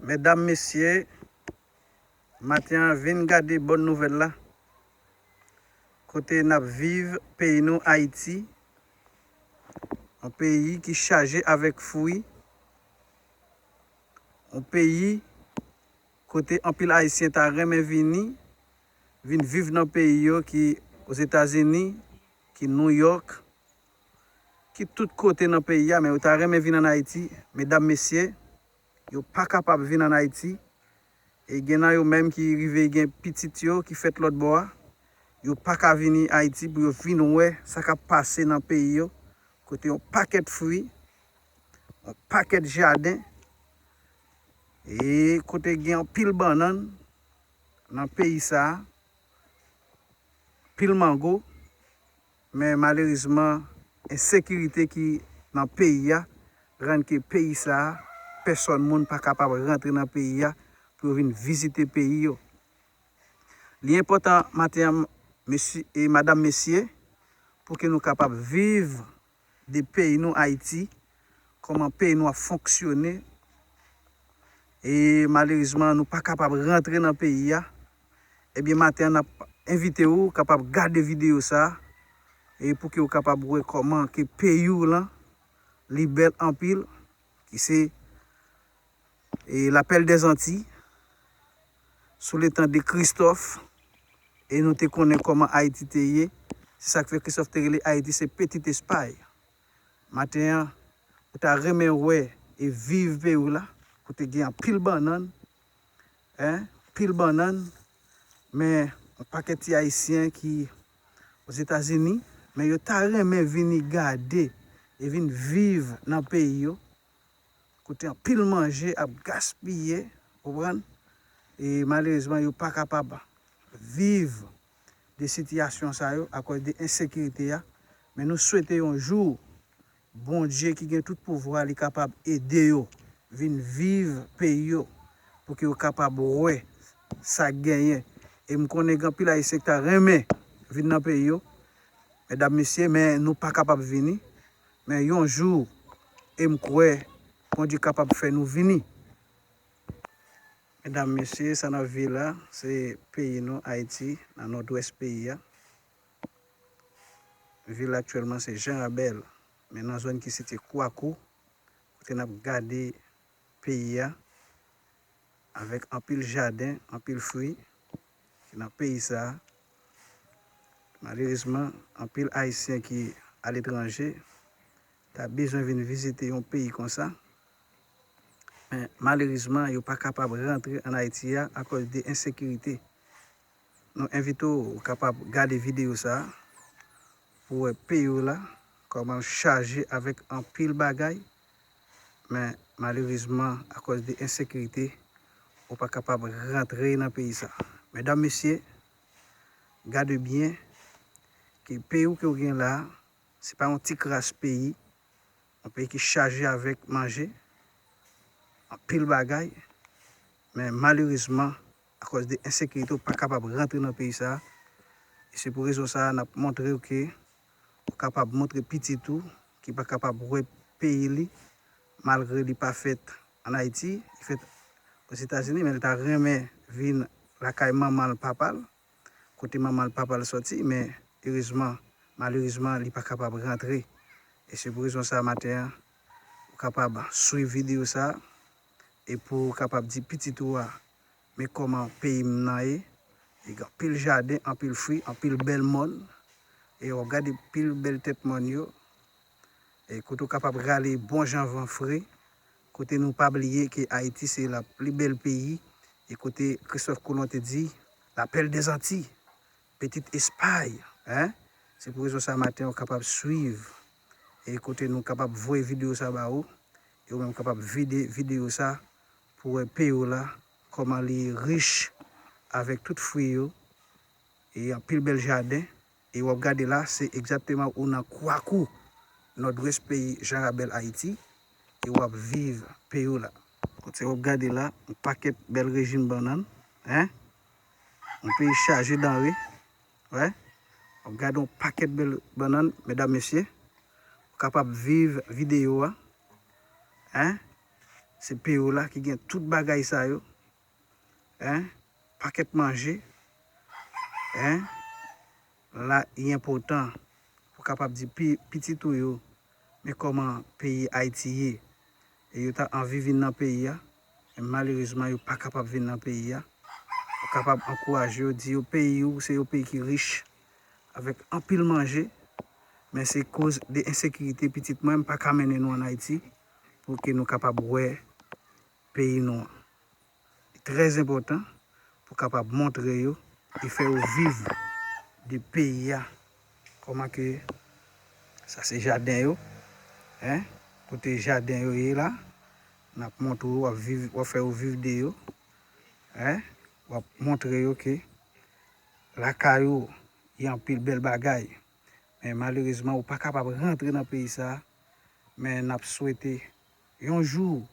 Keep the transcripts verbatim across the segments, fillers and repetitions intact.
Medam, mesye, maten an vin gade bòn nouvèl la. Kote n ap viv peyi nou Ayiti, yon peyi ki chaje avèk fwi, yon peyi kote anpil Ayisyen ta renmen vini, vin viv nan peyi yo ki Ozetazini, ki Nouyòk, ki tout kote nan peyi a, men yo ta renmen vin ann Ayiti, medam, mesye, yo pa kapab vin ann Ayiti. E gen nan yo menm ki rive gen pitit yo ki fèt lòt bò a, yo pa ka vini Ayiti pou yo vin wè sa k ap pase nan peyi yo, kote yon pakèt fwi, yon pakèt jaden, e kote gen anpil bannann nan peyi sa a, pil mango, men malerezman, ensekirite ki nan peyi a rann ke peyi sa a, pèsòn moun pa kapab rantre nan peyi a pou yo vin vizite peyi yo. Li enpòtan maten an, mesye e madam, mesye, pou ke nou kapab viv de peyi nou, Ayiti, kòman peyi nou ap fonksyone. E malerezman, nou pa kapab rantre nan peyi a. Ebyen, maten an, n ap envite w kapab gade videyo sa a, e pou ke w kapab wè kòman ke peyi w lan, li bèl anpil, ki se, e, Lapèl dèzantiy, sou letan de Kristòf, e nou te konnen kòman Ayiti te ye. Se sa k fè Kristòf te rele Ayiti se Petit Espay. Maten an, ou ta renmen wè e viv peyi w la, kote gen anpil bannann, en, pil bannann, men yon pakèt ti Ayisyen ki Ozetazini, men yo ta renmen vini gade e vin viv nan peyi yo, kote anpil manje ap gaspiye, konprann? E malerezman, yo pa kapab viv de sitiyasyon sa yo akòz de ensekirite a. Men nou swete yon jou Bondye ki gen tout pouvwa, li kapab ede yo vin viv peyi yo, pou ke yo kapab wè sa k genyen. E m konnen gen anpil Ayisyen ki ta renmen vin nan peyi yo, medam, mesye, men nou pa kapab vini. Men yon jou, e m kwè Bondye kapab fè nou vini. Medam, mesye, sa n ap viv la, se peyi nou, Ayiti, nan nòdwès peyi a. Vil la aktyèlman se Jan Rabèl, men nan zòn ki sitiye Kwakou, kote n ap gade peyi a, avèk anpil jaden, anpil fwi ki nan peyi sa a. Malerezman, anpil Ayisyen ki aletranje ta bezwen vin vizite yon peyi konsa. Men malerezman, yo pa kapab rantre ann Ayiti a akòz de ensekirite. Nou envite w kapab gade videyo sa a pou w wè peyi w la, kòman l chaje avèk anpil bagay. Men malerezman, akòz de ensekirite, ou pa kapab rantre nan peyi sa a. Medam, mesye, gade byen ke peyi w ke w gen la a, se pa yon ti kras peyi, yon peyi ki chaje avèk manje, anpil bagay, men malerezman, akòz de ensekirite, ou pa kapab rantre nan peyi sa a. E se pou rezon sa a, n ap montre w ke ou kapab montre pitit ou ki pa kapab wè peyi li, malgre li pa fèt ann Ayiti, li fèt Ozetazini, men li ta renmen vin lakay manman l, papa l, kote manman l, papa l sòti, men erezman, malerezman, li pa kapab rantre. E se pou rezon sa a, maten an, ou kapab swiv videyo sa a, e pou w kapab di pitit ou a, men kòman peyi m nan ye, li gen anpil jaden, anpil fwi, anpil bèl mòn, e w ap gade pil bèl tèt mòn yo, e kote w kapab rale bon jan van fre, kote nou pa bliye ke Ayiti se la pli bèl peyi, e kote Kristòf Kolon te di, la perle des Antilles, Petite Espagne, en. Se pou rezon sa maten w kapab swiv, e kote nou kapab voye videyo sa ba ou, e ou menm kapab vide videyo sa pou wè peyi w la, kòman li rich avèk tout fwi yo, e anpil bèl jaden, e w ap gade la, se egzakteman ou nan Kwakou, nòdwès peyi Jan Rabèl, Ayiti, e w ap viv peyi w la. Kote w ap gade la, yon pakèt bèl rejim bannann, en, yon peyi chaje danre, wè, w ap gade yon pakèt bèl bannann, medam, mesye, ou kapab viv videyo a, en, se peyi w la ki gen tout bagay sa yo, en, pakèt manje, en, la, li enpòtan pou kapab di pi, pitit ou yo, men kòman peyi Ayiti ye. E yo ta anvi vin nan peyi a, men malerezman, yo pa kapab vin nan peyi a. Ou kapab ankouraje yo, di yo peyi ou se yon peyi ki rich, avèk anpil manje, men se koz de ensekirite, pitit mwen, m pa ka mennen nou ann Ayiti pou ke nou kapab wè peyi nou an. Li trè enpòtan pou kapab montre yo e fè yo viv de peyi a. Kòman ke sa se jaden yo, en, kote jaden yo ye la, n ap montre yo, w ap viv, w ap fè yo viv de yo, en, w ap montre yo ke lakay ou, gen anpil bèl bagay. Men malerezman, ou pa kapab rantre nan peyi sa a. Men n ap swete yon jou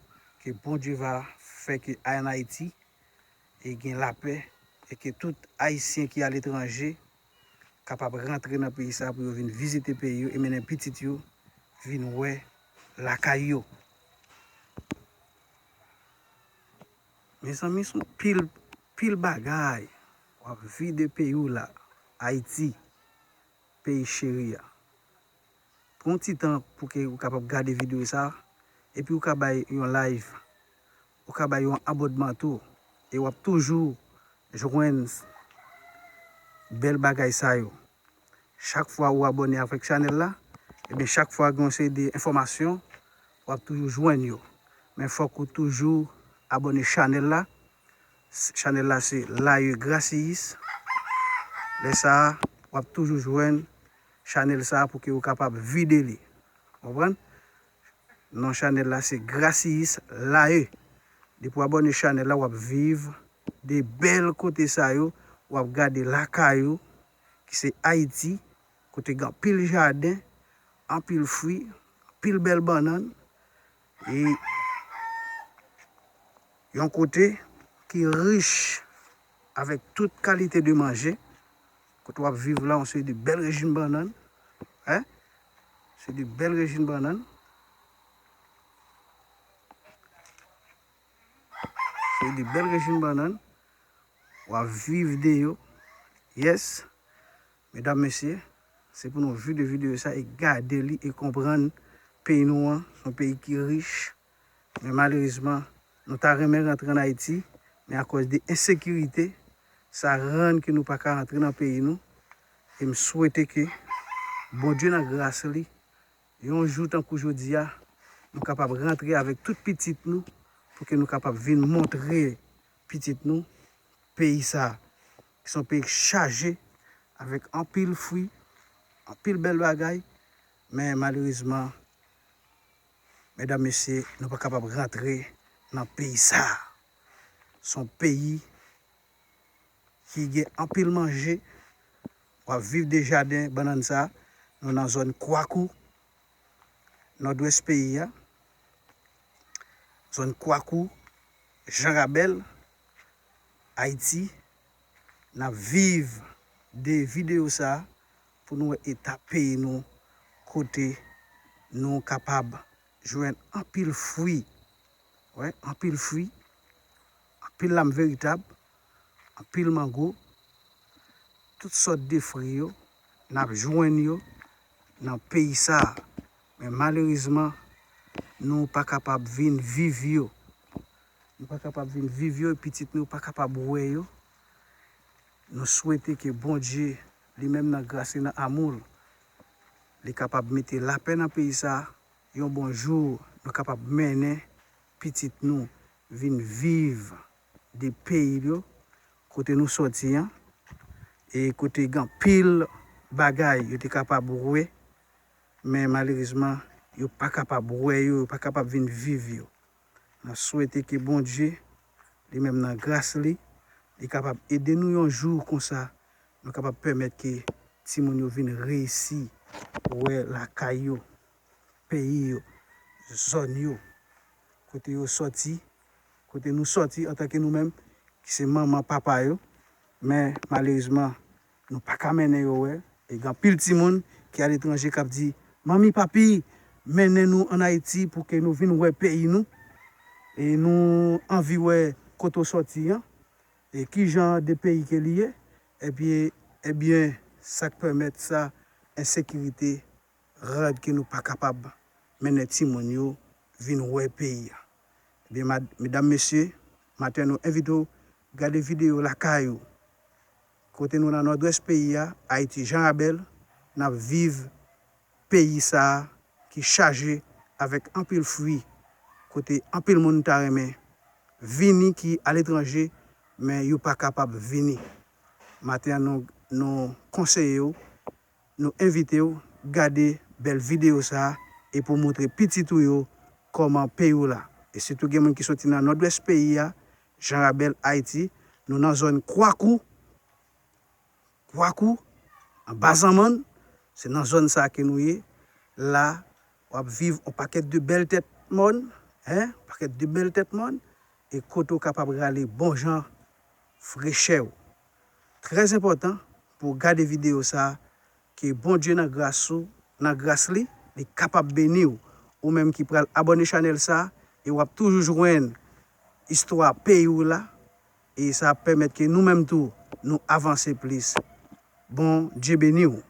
ke Bondye va fè ke ann Ayiti e gen lapè e ke tout Ayisyen ki aletranje kapab rantre nan peyi sa a pou yo vin vizite peyi yo e mennen pitit yo vin wè lakay yo. Mezanmi, se yon pil, pil bagay. W ap vide peyi w la, Ayiti, peyi cheri a. Pran yon ti tan pou ke ou kapab gade videyo sa a, epi ou ka bay yon like, ou ka bay yon abònman tou, e w ap toujou jwenn bèl bagay sa yo. Chak fwa ou abòne avèk chanèl la, ebyen chak fwa gen yon seri de enfòmasyon, w ap toujou jwenn yo. Men fòk ou toujou abòne chanèl la. Chanèl la se Laye Gracius. Lè sa a, w ap toujou jwenn chanèl sa a pou ke ou kapab vide li. Konprann? Non chanèl la se Gracius Laye. Depi w abòne chanèl la, w ap viv de bèl kote sa yo, w ap gade lakay ou, ki se Ayiti, kote gen anpil jaden, anpil fwi, anpil bèl bannann, e yon kote ki rich avèk tout kalite de manje, kote w ap viv la, yon seri de bèl rejim bannann, en, se de bèl rejim bannann, se de bèl rejim bannann, w ap viv de yo, yes, medam, mesye, se pou nou vide videyo sa e gade li e konprann peyi nou an, se yon peyi ki rich, men malerezman, nou ta renmen rantre ann Ayiti, men akòz de ensekirite, sa rann ke nou pa ka rantre nan peyi nou, e m swete ke Bondye nan gras li, yon jou tankou jodi a, nou kapab rantre avèk tout pitit nou, pou ke nou kapab vin montre pitit nou peyi sa a, ki se yon peyi chaje avèk anpil fwi, anpil bèl bagay, men malerezman, medam, mesye, nou pa kapab rantre nan peyi sa a. Se yon peyi ki gen anpil manje, w ap viv de jaden bannann sa a. Nou nan zòn Kwakou, nòdwès peyi a, zòn Kwakou, Jan Rabèl, Ayiti. N ap viv de videyo sa a pou nou wè eta peyi nou, kote nou kapab jwenn anpil fwi, wè, anpil fwi, anpil lam veritab, anpil mango, tout sòt de fwi yo, n ap jwenn yo nan peyi sa a. Men malerezman, nou pa kapab vin viv yo. Nou pa kapab vin viv yo, pitit nou pa kapab wè yo. Nou swete ke Bondye, li menm nan gras li, nan amou l, li kapab mete lapè nan peyi sa a. Yon bon jou, nou kapab mennen pitit nou vin viv de peyi yo, kote nou sòti an, e kote gen anpil bagay yo te kapab wè, men malerezman, yo pa kapab wè yo, yo pa kapab vin viv yo. N ap swete ke Bondye, li menm nan gras li, li kapab ede nou yon jou konsa, nou kapab pèmèt ke timoun yo vin reyisi wè lakay yo, peyi yo, zòn yo, kote yo sòti, kote nou sòti antanke nou menm, ki se manman, papa yo. Men malerezman, nou pa ka mennen yo wè. E gen anpil timoun ki aletranje k ap di, "Manmi, papi, mennen nou ann Ayiti pou ke nou vin wè peyi nou." E nou anvi wè kote w sòti an, e ki jan de peyi ke li ye, epi, ebyen, sa k pèmèt sa ensekirite rèd ke nou pa kapab mennen timoun yo vin wè peyi a. Ebyen, mad- medam, mesye, maten nou envite w gade videyo lakay ou. Kote nou nan nòdwès peyi a, Ayiti, Jan Rabèl, n ap viv peyi sa a ki chaje avèk anpil fwi, kote anpil moun ta renmen vini ki aletranje, men yo pa kapab vini. Maten an, nou, nou konseye w, nou envite w gade bèl videyo sa a e pou w montre pitit ou yo kòman peyi w la. E sitou gen moun ki soti nan nòdwès peyi a, Jan Rabèl, Ayiti, nou nan zòn Kwakou, Kwakou, anba Zanmann, se nan zòn sa a ke nou ye. La, w ap viv yon pakèt de bèl tèt mòn, en, pakèt de bèl tèt mòn, e kote w kapab rale bon jan frechè w. Trè enpòtan pou w gade videyo sa a, ke Bondye nan gras ou, nan gras li, li kapab beni w. Ou menm ki pral abòne chanèl sa a, e w ap toujou jwenn istwa peyi w la, e sa ap pèmèt ke nou menm tou, nou avanse plis. Bondye beni w.